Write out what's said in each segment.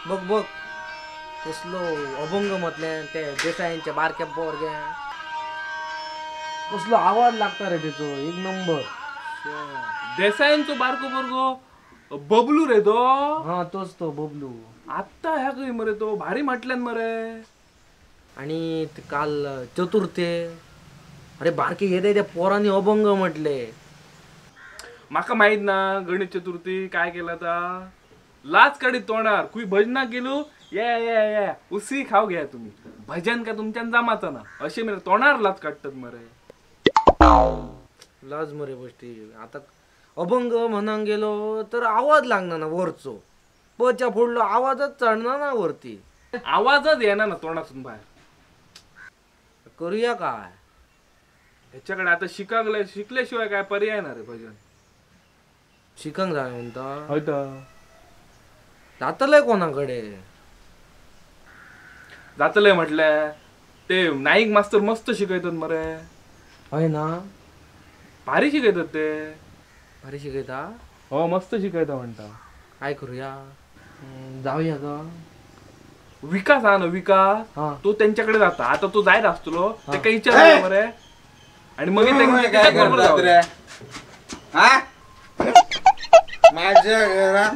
बघ बघ कसलो अभंग म्हटले ते देसायांच्या बारक्या पोरग्या कसलो आवाज लागता रे तेचो एक नंबर. देसायांचो बारको पोरगो बबलू रे तो. हा तोच तो बबलू. आत्ता ह्या खंय मरे तो भारी म्हटल्यान मरे. आणि काल चतुर्थे अरे बारके येते त्या पोरांनी अभंग म्हटले. माका माहित ना गणेश चतुर्थी काय केला ता लाच काढी तोंडार कुई भजना गेलो या या या उसी खाव घ्या तुम्ही भजन का तुमच्यान जमाचा ना असे मेरे तोंडार लाच काढतात मरे. लाज मरे गोष्टी. आता अभंग म्हणान गेलो तर आवाज लागणार ना वरचो पच्या फोडलो आवाजच चढणार ना वरती आवाजच येणार ना तोंडातून बाहेर. करूया काय ह्याच्याकडे आता शिकागले शिकल्याशिवाय काय पर्याय ना रे भजन शिकंग जाय म्हणता. हय तर जातलंय कोणाकडे जातलंय म्हटलं ते नाईक मास्तर मस्त शिकयतात मरे. हय ना भारी शिकयतात ते. भारी शिकयता. हो मस्त शिकयता म्हणता. काय करूया जाऊया का विकास हा ना विकास तो त्यांच्याकडे जाता आता तो जायत असतो ते काही विचार मरे आणि मग माझ्या घरात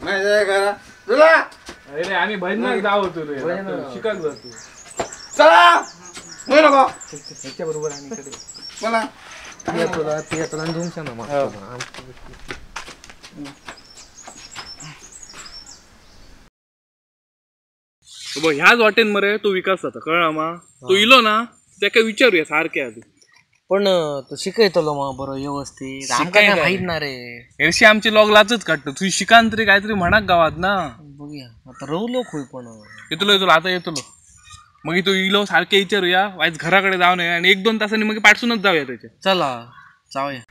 माझ्या घरात तुला. अरे आम्ही भजनाक जाऊ होतो रे शिकाक जातो. चला नको ह्याच्या बरोबर आणि इकडे बोला तुला तुमच्या ना बघ ह्याच वाटेन मरे तो विकास जाता कळला मा. तो इलो ना त्याका विचारूया सारखे आधी पण तो शिकयतलो मा बरो व्यवस्थित आमका काय माहित ना रे. एरशी आमची लॉग लाचच काढतो तुझी शिकान तरी काहीतरी म्हणाक गावात ना. बघूया आता रवलो खोय पण येतलो येतलो आता येतलो मग तो इलो सारखे विचारूया वाईज घराकडे जाऊ नये आणि 1-2 तासांनी मग पाठसूनच जाऊया त्याच्या. चला जाऊया.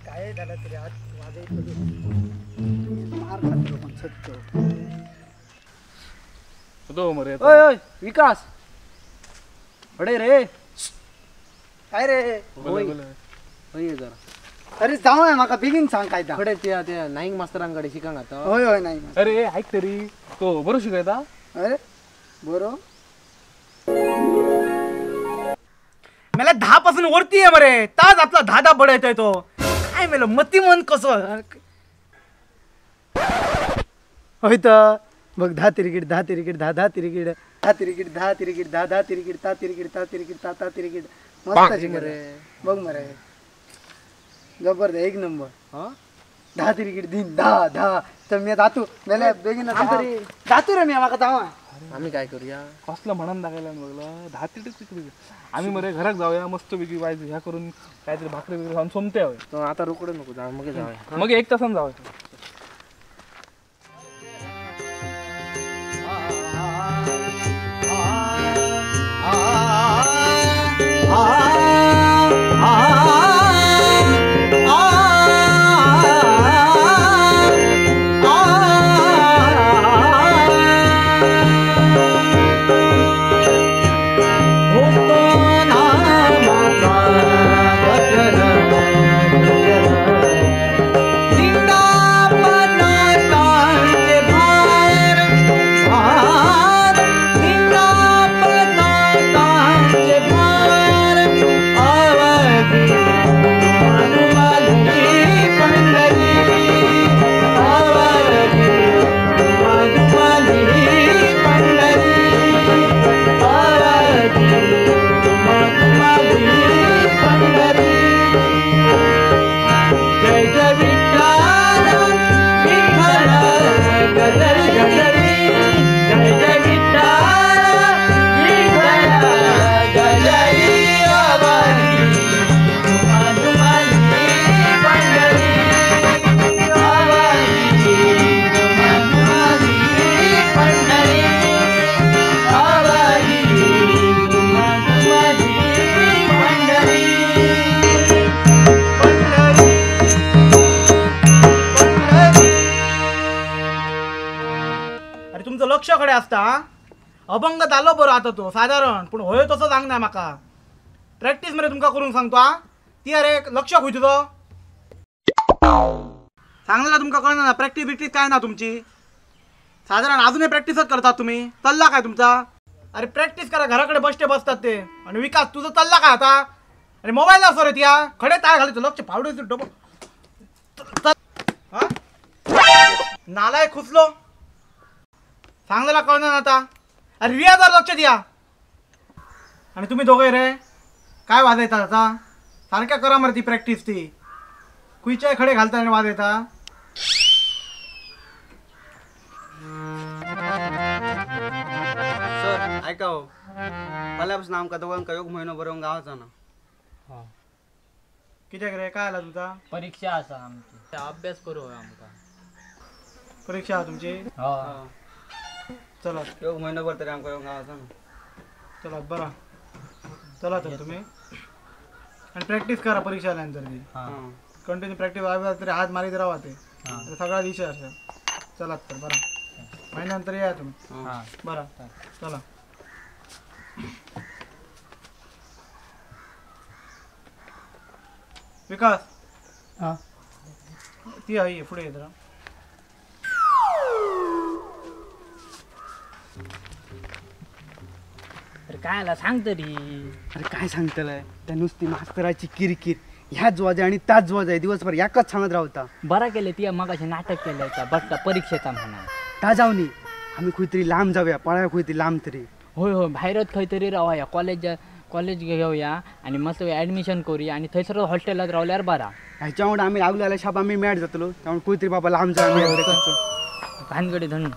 काय झालं तरी आज मार खातो पण सत्य. ओय ओय विकास अरे रे काय रे होय होय जरा. अरे जाऊ ना माका बेगीन सांग काय ता. खडे त्या त्या नाईक मास्तरांकडे शिकांग आता. होय होय नाईक. अरे ऐक तरी तो बरो शिकायता. अरे बरो मला 10 पासून वरती आहे मरे ताज आपला 10-10 बडवतोय तो काय मेलो मती मन कसं. होय तर बघ 10 तिरकीट 10 तिरकीट 10 10 तिरकीट 10 तिरकीट 10 तिरकीट 10 10 तिरकीट 10 तिरकीट 10 तिरकीट 10 10 तिरकीट मस्त मरे बघ मरे जबरदस्त एक नंबर. हा 10 तिरकीट दिन 10 10 तर मी जातो मेले बेगीन जातो रे मी माका जावा. आम्ही काय करूया कसलं म्हणून दाखवायला बघलं 10 तिरकीट आम्ही मरे घरात जाऊया मस्त वेगळी वाईज ह्या करून काहीतरी भाकरी वगैरे खाऊन सोमते हवे. तो आता रोकडे नको जा मग जाऊया मग 1 तासान जाऊया. अरे तुमचं लक्ष कडे असता. अभंग जालो बरो आतां तो सादारण, पूण होय तसो सांगना म्हाका. प्रॅक्टीस मरे तुमकां करूंक सांगतो आ. ती अरे लक्ष खंय तुजो? सांगलें तुमकां कळना ना, प्रॅक्टीस बिक्टीस काय ना तुमची. सादारण अजूनही प्रॅक्टिसच करतात तुम्ही. चल्ला काय तुमचा? अरे प्रॅक्टीस करा, घराकडे कडेन बसते बसतात ते. आणि विकास तुझं चल्ला काय आता? अरे मोबाईल असो रे त्या खडे ताळ घाली लक्ष फावडे डबो. हा नालाय खुसलो, सांगलेला कळना ना आता. अरे रियाजार लक्ष द्या. आणि तुम्ही दोघे रे काय वाजयता आता? सारख्या करा मरे ती प्रॅक्टीस. ती खुयच्याय खडे घालता आणि वाजयता. सर ऐका हो, फाल्यापासून आमकां दोगांका एक म्हयनो बरोवंक गावचा ना. कित्याक रे, काय आला तुमचा? परीक्षा आसा आमची, अभ्यास करू आमकां. परीक्षा आहा तुमची? चला एक म्हयनोभर तरी आमकां येवंक गावचा ना. चला बरा, चला तर तुम्ही आणि प्रॅक्टीस करा परीक्षा आल्यानंतर ती. कंटिन्यू प्रॅक्टिस तरी हात मारीत राहा ते सगळा विषय असा. चला तर बरा, महिन्यानंतर या तुम्ही. बरं चला. विकास हा ती आहे पुढे येत. अरे काय आला सांग तरी. अरे काय सांगतलंय, त्या नुसती मास्तराची किरकिर, ह्याच वाजे आणि त्याच वाजे दिवसभर याकच सांगत राहता. बरा केले ती मगाशी नाटक केलं बसता परीक्षेचा म्हणा. ता जाऊनी आम्ही खंय लांब जाऊया, पळाया खंय लांब तरी. होय होय, भायरच खंय तरी रावया, कॉलेज कॉलेज घेऊया आणि मस्त ऍडमिशन करूया आणि थंयसर हॉस्टेलात रावल्यार बरा. ह्याच्या वांगडा आम्ही लागलो जाल्यार शाप आम्ही मॅड जातलो, त्यामुळे खंय तरी बाबा लांब जाऊया. भानगडी धन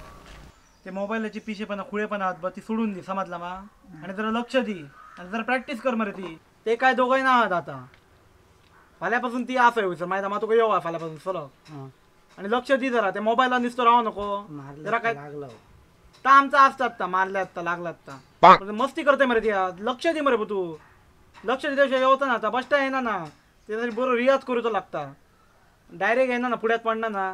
ते मोबाईलाची पिशेपणा खुळेपणा आहात ती सोडून दी, समजला मा. आणि जरा लक्ष दी आणि जरा प्रॅक्टीस कर मरे ती. ते काय दोघंही ना आहात आता. फाल्यापासून ती असं होईल माहिती मा तुका येऊ फाल्यापासून सलग. आणि लक्ष दी जरा, ते मोबाईलला नुसतं राहू नको जरा. काय लागलं ता आमचा असतात ता मारल्यात ता लागलात ता मस्ती करते मरे ती. लक्ष दे मरे तू, लक्ष दिल्याशिवाय येवता ना आता. बसता येणार ना ते, बरोबर रियाज करूचो लागता. डायरेक्ट येणार ना, पुढ्यात पडणार ना.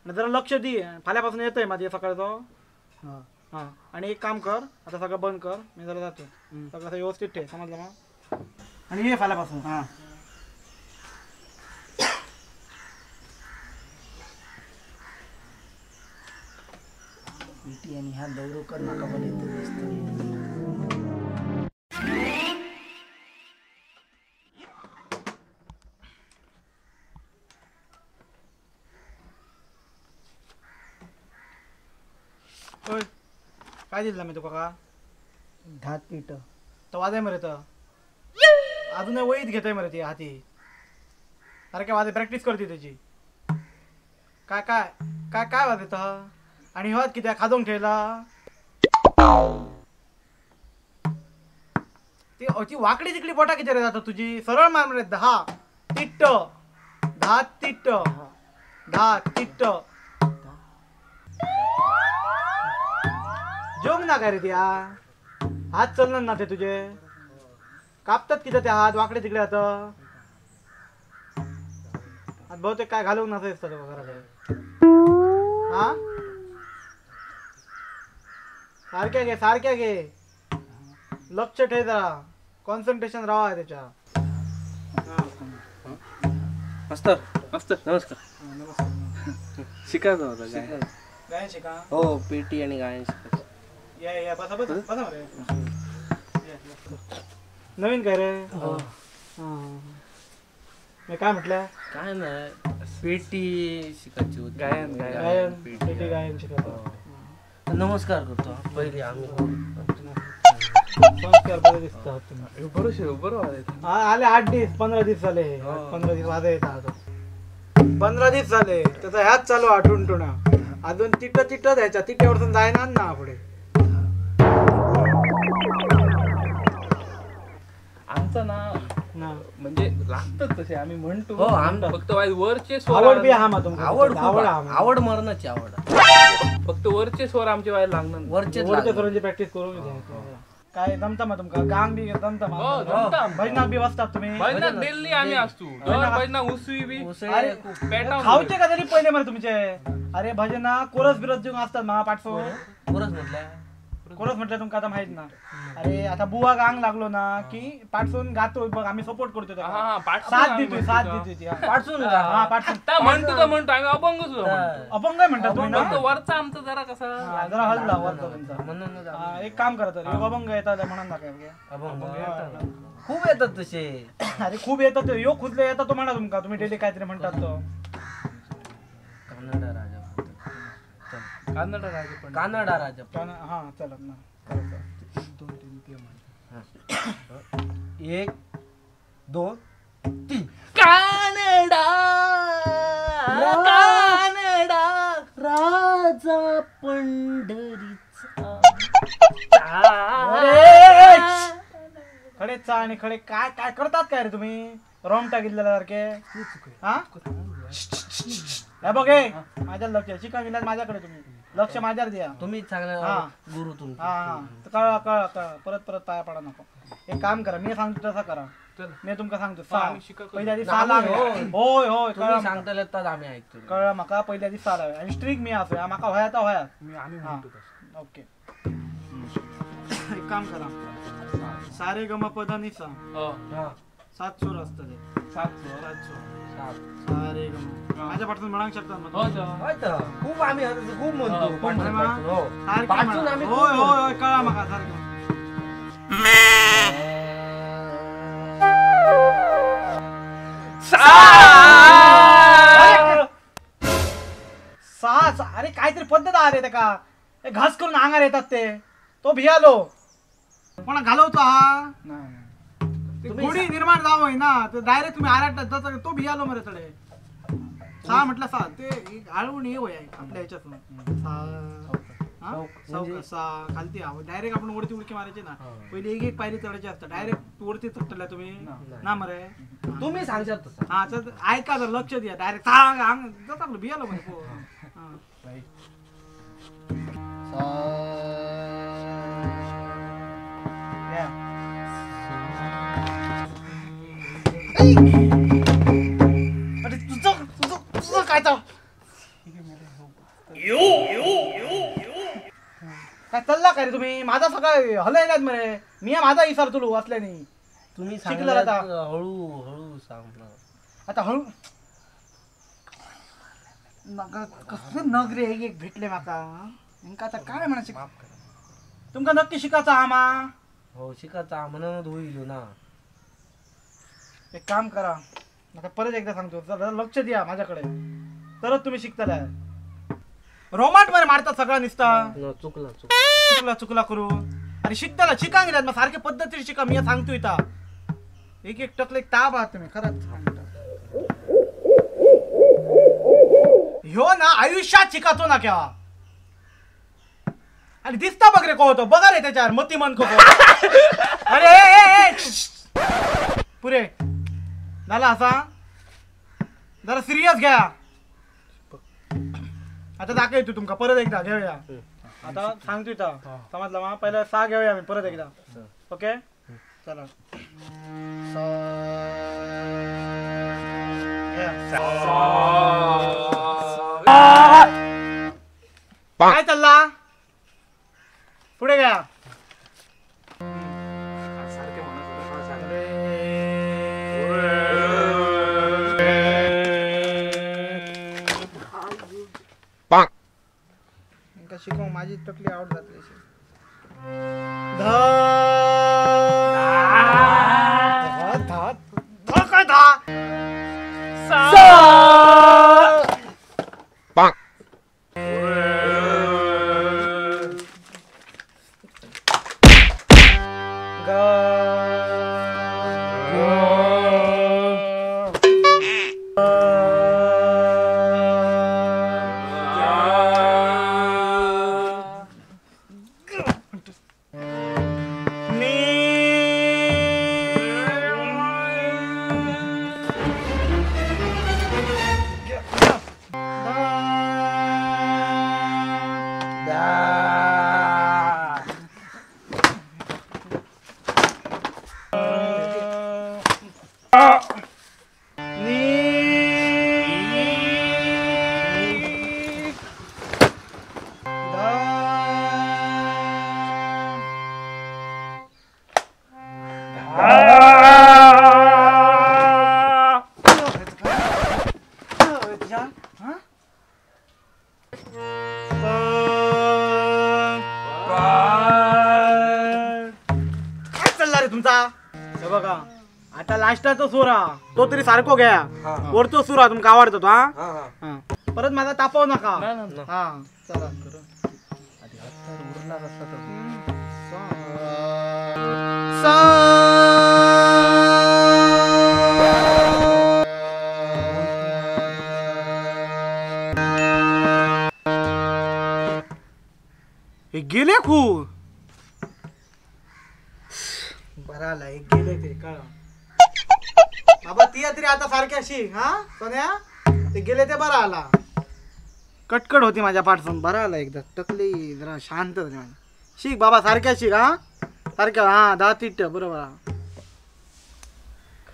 आणि जरा लक्ष दी, फाल्यापासून येतोय माझी सकाळचो. हां आणि एक काम कर, आता सगळं बंद कर, मी जरा जातो. सगळं असं व्यवस्थित ठेव, समजलं ना. आणि ये फाल्यापासून. हां आणि ह्या दौरो कर नका मला इथं दिसतं. ओय काय दिलं मी तुका? का 10 पीठ तो वाजय मरे तर अजून वहीत घेतोय मरे ती हाती. अरे काय वाजे प्रॅक्टिस करते त्याची. काय काय काय काय वाजत? आणि हत कित्याक खाजोंक ठेवला ती ती वाकडी तिकडी बोटा किती रे जाता तुझी. सरळ मार मरे 10 तिट्ट 10 तिट्ट 10 तिट्ट. जोग ना काय रे त्या हात चलणार ना ते तुझे. कापतात किती ते हात वाकडे तिकडे आता. बहुतेक काय घालवून नसायचं तुका घराकडे. हा सारख्या घे, सारख्या घे, लक्ष ठेव जरा, कॉन्सन्ट्रेशन राहा त्याच्या. मास्तर मास्तर नमस्कार. शिकायचं होतं गायन. गायन शिका? हो, पेटी आणि गायन शिकायचं. या या बसा बसा बसा मरे. नवीन काय रे? मी काय म्हटलं? काय नाही, पेटी शिकायची होती. गायन गायन पेटी गायन शिकायचं. नमस्कार करतो पहिले आम्ही. संस्कार बरे दिसतात तुम्ही. बरोबर बरोबर आले 8 दिवस 15 दिवस झाले. 15 दिवस वाजा येतात आता. 15 दिवस झाले त्याचा ह्याच चालू आठवून टुणा. अजून तिट तिट द्यायच्या, तिट्यावरतून जायना ना पुढे. आमचा ना म्हणजे लागतात तसे आम्ही म्हणतो. हो, फक्त वरचे स्वर आवड बी हा तुमका. आवड आवड आवड मरणाची आवड. फक्त वरचे स्वर आमचे व्हायला लागणार. वरचे वरच्या स्वरांची प्रॅक्टिस करून घ्या. काय जमता मग तुमका? गांग बी जमता मग? भजनाक बी बसतात तुम्ही? भजनाक डेली आम्ही असतो. दर भजना उसळी बी खावचे का तरी पहिले मरे तुमचे. अरे भजना कोरस बिरस देऊन असतात मा पाठवो. कोरस म्हटलं कोरस म्हटलं तुमका आता माहित ना. अरे आता बुवा गांग लागलो ना की पाठसून गातो बघ, आम्ही सपोर्ट करतो त्याला, साथ देतोय, साथ देतोय पाठसून. हा पाठसून म्हणतो म्हणतो आम्ही अभंग सुद्धा अभंग म्हणतात तुम्ही ना, वरचा आमचा जरा कसा जरा हल्ला वरचा तुमचा, म्हणून एक काम करा तर अभंग येतात म्हणून नका. अभंग खूप येतात तसे. अरे खूप येतात, यो खुजले येतात तो म्हणा तुमका, तुम्ही डेली काहीतरी म्हणतात तो. कानडा राजा, कानडा राजा, कानडा राजा. हा चला ना, 1 2 3 ते म्हण. 1 2 3. कानडा कानडा राजा पंढरीचा. खडे चा आणि खडे काय काय करतात काय रे तुम्ही, रोमटा गिल्ल्यासारखे. हा बघ हे माझ्या लक्ष शिका गेल्यात माझ्याकडे, तुम्ही लक्ष माझ्यावर द्या, तुम्ही चांगला गुरु तुमचे. हा कळा कळा कळा, परत परत पाया पडा नको. एक काम करा, मी सांगतो तसं करा, मी तुमका सांगतो सा पहिल्या आधी सा लावे. होय होय तुम्ही सांगताले तर आम्ही ऐकतो. कळलं माका, पहिल्या आधी सा लावे आणि स्ट्रिक मी असो, माका होया तर होया. ओके एक काम करा, सारे गम पद नि सा 7 सूर असतात, 7 सूर, 7 सूर, सारे गम माझ्या पाठून म्हणू शकतात. खूप आम्ही खूप म्हणतो पाठून आम्ही. होय होय होय कळा माका सारखं. सहा, अरे काहीतरी पद्धत आहे का, घास करून अंगार येतात ते, तो भियालो कोणा घालवतो. हा गोडी निर्माण जावं ना, डायरेक्ट तुम्ही आराटतात जाता, तो भियालो मरे तडे. सा म्हटलं सा ते आळवून ये होय आपल्या ह्याच्यातून सा सा खालती डायरेक्ट आपण वरती उडकी मारायची ना, पहिले एक एक पायरी चढायची असतात, डायरेक्ट वरती चढल्या तुम्ही ना मरे. तुम्ही सांगशात तसं. हा तर ऐका जर लक्ष द्या, डायरेक्ट सांग अंग जाता आपलं भियालो मरे. अरे तुझं तुझं तुझं काय काय चालला काय रे तुम्ही, माझा सगळा हलयलात मरे, मी माझा इसार तुलू असल्याने. तुम्ही शिकला आता हळू हळू सांग आता हळू नग कसले नग रे एक भेटले माका, नेमका आता काय म्हणा. तुमका नक्की शिकायचा आमा? हो शिकायचा म्हणून होईल ना. एक काम करा, आता परत एकदा सांगतो, जरा लक्ष द्या माझ्याकडे, तरच तुम्ही शिकताला. रोमाट मध्ये मारतात सगळा निसता, चुकला चुकला चुकला करू. अरे शिकताला शिका गेल्यात मग सारखे पद्धतीने शिका, मी सांगतो इथं. एक एक टकले ताप आहात तुम्ही खरंच. ह्यो ना आयुष्यात शिकातो ना केव्हा, आणि दिसता बघ रे को होतो बघा रे त्याच्यावर मती मन को. अरे पुरे झाला असा, जरा सिरियस घ्या. आता दाखवतो तुमका परत एकदा घेऊया, आता सांगतो इथं समजलं मा, पहिला सा घेऊया आम्ही परत एकदा. ओके चला काय चालला पुढे घ्या. शिकव माझी तकली आउट जातली. धा धा धा काय धा सा ग लास्टाचो सूर हा तो तरी सारको घ्या. वरचो सूर हा तुमका आवडतो तो. हा परत माझा तापव नका. हा चला सा हे गेले खूप बरा आला. एक गेले ते कळ बाबा ती तरी आता सारखी अशी. हा सोन्या ते गेले ते बरा आला. कटकट होती माझ्या पाठसून. बरा आला एकदा तकली जरा शांत झाली माझी. शिक बाबा सारख्या शिक. हा सारख्या. हा 10 तिट्ट बरोबर.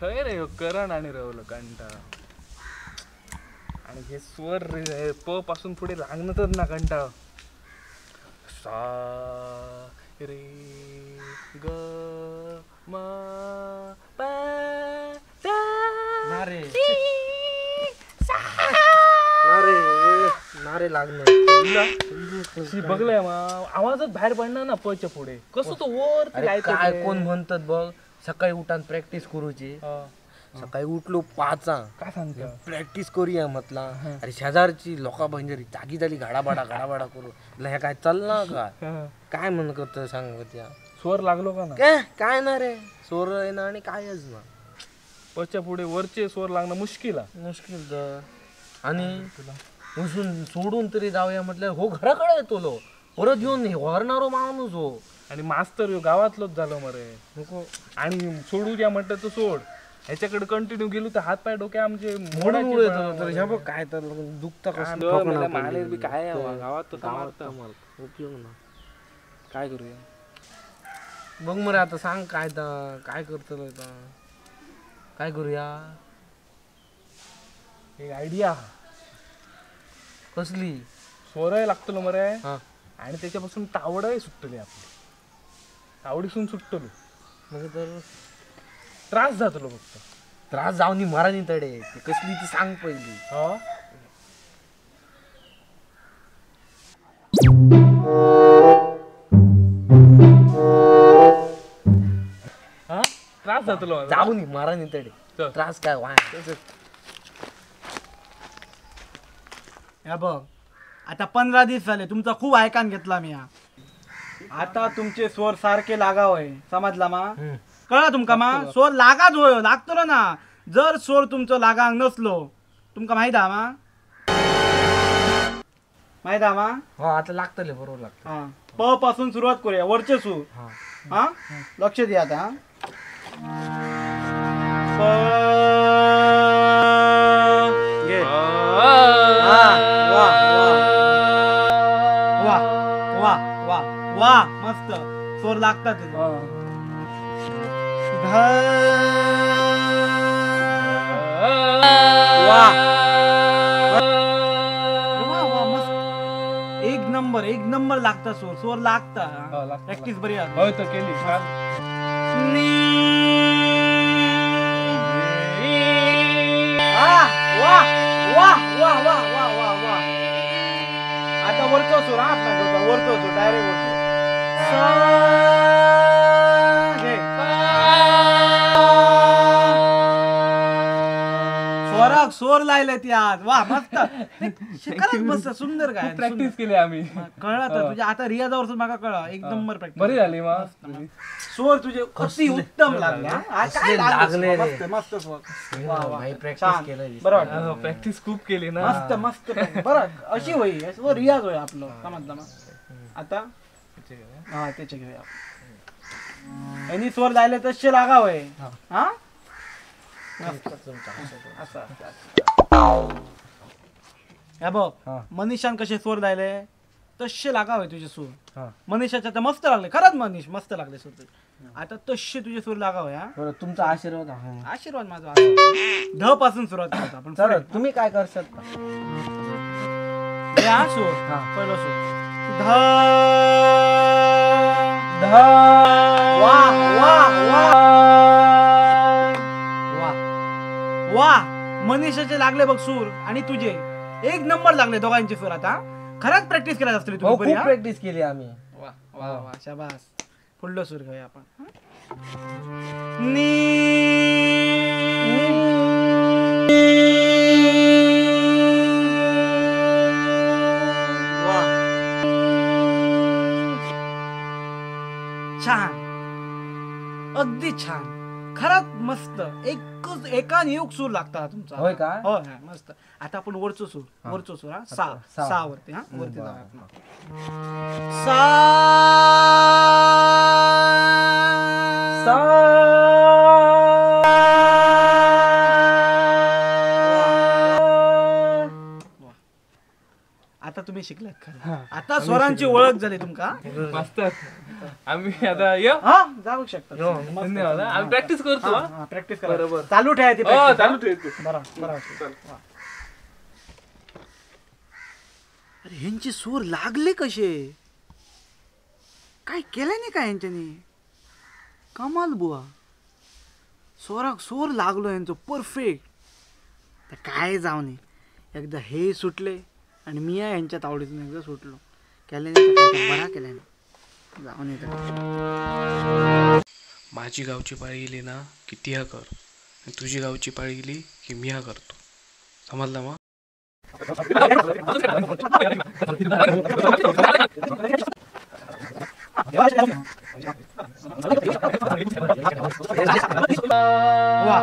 खय रे करण आणि रवलं कंटा आणि हे स्वर रे प पासून पुढे लागणतच ना कंटा. सा रे ग म प ना रे ना रे ना रे लागणार बघलंय मग आवाजच बाहेर पडणार ना पच्या पुढे कसं तो वर. काय कोण म्हणतात बघ सकाळी उठान प्रॅक्टिस करूची. सकाळी उठलो 5 काय सांगतो प्रॅक्टिस करूया म्हटला. अरे शेजारची लोका बंजरी जागी झाली घाडाबाडा घाडाबाडा करू. ह्या काय चालला का काय म्हण करत सांग. त्या स्वर लागलो का ना काय काय ना रे स्वर आहे ना आणि कायच ना. पच्या पुढे वरचे स्वर लागणं मुश्किल मुश्किल तर. आणि उसून सोडून तरी जाऊया म्हटलं हो घराकडे येतो लो परत येऊन हरणारो माणूस हो. आणि मास्तर ह्यो गावातलोच झालो मरे नको. आणि सोडू द्या म्हटलं तर सोड ह्याच्याकडे कंटिन्यू गेलो तर हात पाय डोके आमचे मोडून बघ काय तर दुखतं कसं मारले काय गावात तर उपयोग ना. काय करूया बघ मरे आता सांग काय तर काय करतलं आता काय करूया. एक आयडिया. कसली? स्वरही लागतलो मरे आणि त्याच्यापासून तावडही सुटतली आपली. तावडीसून सुटतलो मग तर त्रास जातलो फक्त. त्रास जाऊन मरानी तडे ती कसली ती सांग पहिली. हा हा त्रास जातलो जाऊन मरानी तडे त्रास काय वाय. ह्या बघ आता 15 दिवस झाले तुमचा खूप ऐकान घेतला मी. आता तुमचे स्वर सारखे लागावय समजला मा. कळला तुमका मा स्वर लागाच होय लागतलो ना. जर स्वर तुमचं लागांग नसलो तुमका माहित हा मा माहित हा मा. हो आता लागतले बरोबर लागतं. हा प पासून सुरुवात करूया वरचे सूर. हा लक्ष द्या आता. प घे. वा वा वा वा वा वा मस्त स्वर लागतात. वा वा वा मस्त एक नंबर लागता स्वर स्वर लागता. प्रॅक्टिस बरी होय तर केली. वा वा वा वा वा वा वा आता वरचो सूर हा आपला वरचो सूर डायरेक्ट वरचो. स्वराक स्वर लायले ती आज. वा मस्त खरंच मस्त सुंदर काय प्रॅक्टिस केली आम्ही. कळलं तर तुझ्या आता रियाजावर माका कळलं एक नंबर प्रॅक्टिस बरी झाली. मग स्वर तुझे अति उत्तम लागले. काय लागले मस्त मस्त स्वर. वा वा प्रॅक्टिस केलं बरं वाटलं. प्रॅक्टिस खूप केली ना मस्त मस्त बरं अशी होई रियाज होय आपलं समजलं मग. आता हा त्याचे घेऊया. यांनी स्वर लायले तसे लागावय. हा असं ह्या बघ मनीषान कसे स्वर लायले तसे लागावे तुझे सूर. मनीषाच्या तर मस्त लागले खरंच मनीष मस्त लागले सूर तुझे. आता तसे तुझे सूर लागावे. हा तुमचा आशीर्वाद आशीर्वाद माझा. ढ पासून सुरुवात करतो आपण. तुम्ही काय करशात? हा सूर पहिला सूर ध ध. वा वा वा वा वा मनीषाचे लागले बघ सूर आणि तुझे एक नंबर लागले दोघांचे सूर. आता खरंच प्रॅक्टिस केला असतील तुम्ही? खूप प्रॅक्टिस केली आम्ही. वा वा वा शाबास. पुढलं सूर घेऊया आपण. नी. अगदी छान, खरंच मस्त. एकच एकान एक सूर लागता तुमचा. होय का? होय मस्त. आता आपण वरचो सूर, वरचो सूर हा सा, सा वरती, हा वरती जाऊया आपण. सा सा. आता तुम्ही शिकलात खरं, आता स्वरांची ओळख झाली तुमका. मस्त. आम्ही आता ये हा जाऊ शकता. धन्यवाद. आम्ही प्रॅक्टिस करतो. प्रॅक्टिस करा, बरोबर. चालू ठेवा ती प्रॅक्टिस. चालू ठेवतो. बरं बरं. अरे ह्यांचे सूर लागले कसे? काय केलं नाही काय ह्यांच्यानी? कमाल बुवा, स्वराक सूर लागलो यांचं परफेक्ट. तर काय जाऊ नये, एकदा हे सुटले आणि मी यांच्या तावडीतून एकदा सुटलो. केलं नाही बरा केलं नाही, जाऊ नये. माझी गावची पाळी गेली ना की ती हा कर, आणि तुझी गावची पाळी गेली की मी हा करतो. समजलं मग? वा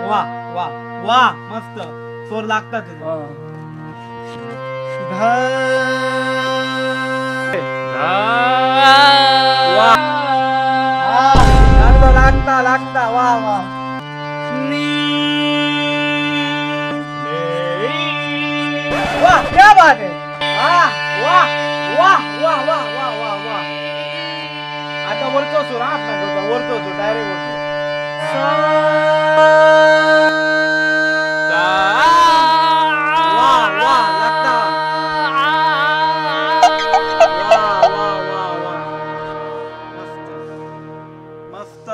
वा वा वा, मस्त स्वर लागतात. लागता लागता. वा वा. वा क्या बात है. वा वा वा वा वा वा वा. आता वरचो सूर हा आपला, वरचो सूर डायरेक्ट वरचो. वा वा लागता. वा वा वा वा, मस्त मस्त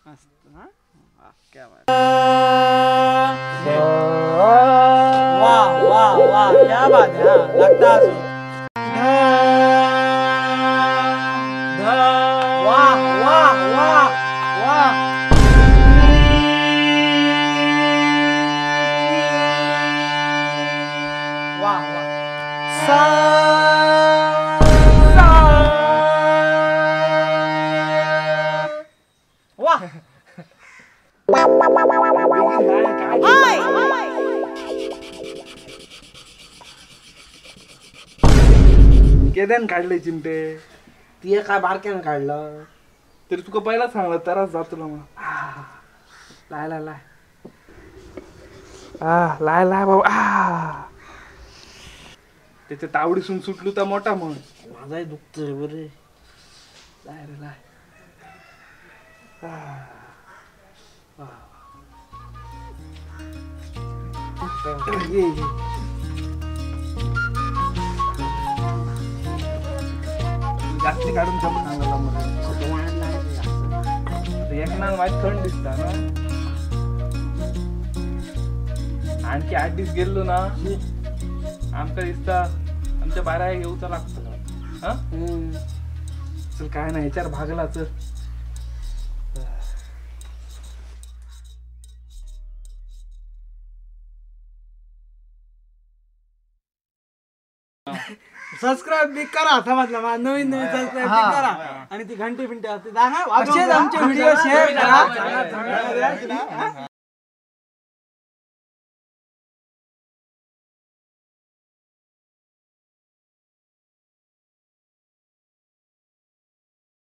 मस्त. हा क्या बात. वा वा वा क्या बात है. हा लागता अजून. वा वा वा वा. वा वा. सा सा. वा. केद्यान काढले चिमटे? ती काय बारक्यान काढलं तरी तुका पहिला सांगलं त्रास जातलो मग. लाय लाय लाय लाय लाय बाबा. त्याच्या तावडीसून सुटलो तर मोठा म्हण. माझाही दुखतोय बरे. लाय रे लाय. जास्ती काढून जमून सांगायला मला एक ना माहीत थंड दिसता ना. आणखी 8 दिवस गेलो ना आमका दिसता आमच्या बारा येऊचा लागतं. हा चल काय नाही ह्याच्यावर भागला चल. सबस्क्राईब बी करा, समजलं? नवीन नवीन सबस्क्राईब बी करा आणि ती घंटी बिंटी असते, असेच आमचे व्हिडिओ शेअर करा.